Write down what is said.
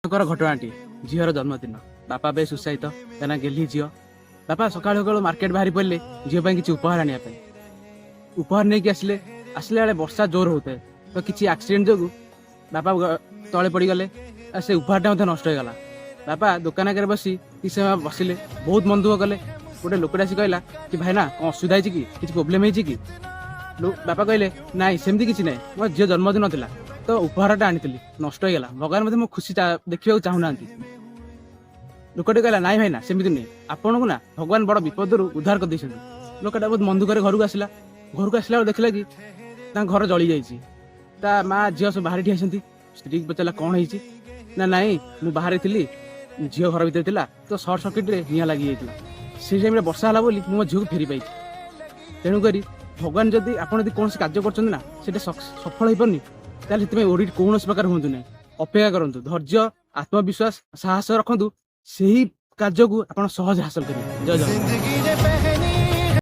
ଦୁଃଖକର ଘଟଣାଟି। ଝିଅର ଜନ୍ମଦିନ, ବାପା ବେଶ ଉତ୍ସାହିତ, ତା ନା ଗେହ୍ଲି ଝିଅ। ବାପା ସକାଳୁ ସକାଳୁ ମାର୍କେଟ ବାହାରି ପଡ଼ିଲେ ଝିଅ ପାଇଁ କିଛି ଉପହାର ଆଣିବା ପାଇଁ। ଉପହାର ନେଇକି ଆସିଲେ। ଆସିଲା ବେଳେ ବର୍ଷା ଜୋର ହଉଥାଏ, ତ କିଛି ଆକ୍ସିଡେଣ୍ଟ ଯୋଗୁଁ ବାପା ତଳେ ପଡ଼ିଗଲେ ଆଉ ସେ ଉପହାରଟା ମଧ୍ୟ ନଷ୍ଟ ହେଇଗଲା। ବାପା ଦୋକାନ ଆଗରେ ବସି କିଛି ସମୟ ବସିଲେ, ବହୁତ ମନ ଦୁଃଖ କଲେ। ଗୋଟେ ଲୋକଟା ଆସି କହିଲା କି, "ଭାଇନା, କଣ ଅସୁବିଧା ହେଇଛି କି? କିଛି ପ୍ରୋବ୍ଲେମ ହେଇଛି କି?" ବାପା କହିଲେ, "ନାଇଁ, ସେମିତି କିଛି ନାହିଁ। ମୋ ଝିଅ ଜନ୍ମଦିନ ଥିଲା, ତ ଉପହାରଟା ଆଣିଥିଲି, ନଷ୍ଟ ହେଇଗଲା। ଭଗବାନ ମଧ୍ୟ ମୋ ଖୁସି ଦେଖିବାକୁ ଚାହୁଁନାହାନ୍ତି।" ଲୋକଟି କହିଲା, "ନାଇଁ ଭାଇନା, ସେମିତି ନୁହେଁ। ଆପଣଙ୍କୁ ନା ଭଗବାନ ବଡ ବିପଦରୁ ଉଦ୍ଧାର କରିଦେଇଛନ୍ତି।" ଲୋକଟା ବହୁତ ମନ ଦୁଃଖରେ ଘରକୁ ଆସିଲା। ଘରକୁ ଆସିଲା ବେଳେ ଦେଖିଲା କି ତାଙ୍କ ଘର ଜଳି ଯାଇଛି। ତା ମା, ଝିଅ ସବୁ ବାହାରେ ଠିଆ ହେଇଛନ୍ତି। ସ୍ତ୍ରୀକୁ ପଚାରିଲା, "କଣ ହେଇଛି?" ନା, "ନାଇଁ, ମୁଁ ବାହାରେ ଥିଲି, ଝିଅ ଘର ଭିତରେ ଥିଲା, ତ ସର୍ଟ ସର୍କିଟରେ ନିଆଁ ଲାଗି ଯାଇଥିଲା। ସେଇ ଟାଇମରେ ବର୍ଷା ହେଲା ବୋଲି ମୁଁ ମୋ ଝିଅକୁ ଫେରି ପାଇଛି।" ତେଣୁକରି ଭଗବାନ ଯଦି, ଆପଣ ଯଦି କୌଣସି କାର୍ଯ୍ୟ କରୁଛନ୍ତି ନା, ସେଟା ସଫଳ ହେଇପାରୁନି, ତାହେଲେ ସେଥିପାଇଁ ଓରିଡ୍ କୌଣସି ପ୍ରକାର ହୁଅନ୍ତୁ ନାହିଁ। ଅପେକ୍ଷା କରନ୍ତୁ, ଧୈର୍ଯ୍ୟ, ଆତ୍ମବିଶ୍ୱାସ, ସାହସ ରଖନ୍ତୁ, ସେହି କାର୍ଯ୍ୟକୁ ଆପଣ ସହଜରେ ହାସଲ କରିବେ। ଜୟ ଜଗନ୍ନାଥ। ਜ਼ਿੰਦਗੀ ਦੇ ਪਹਿਲੀ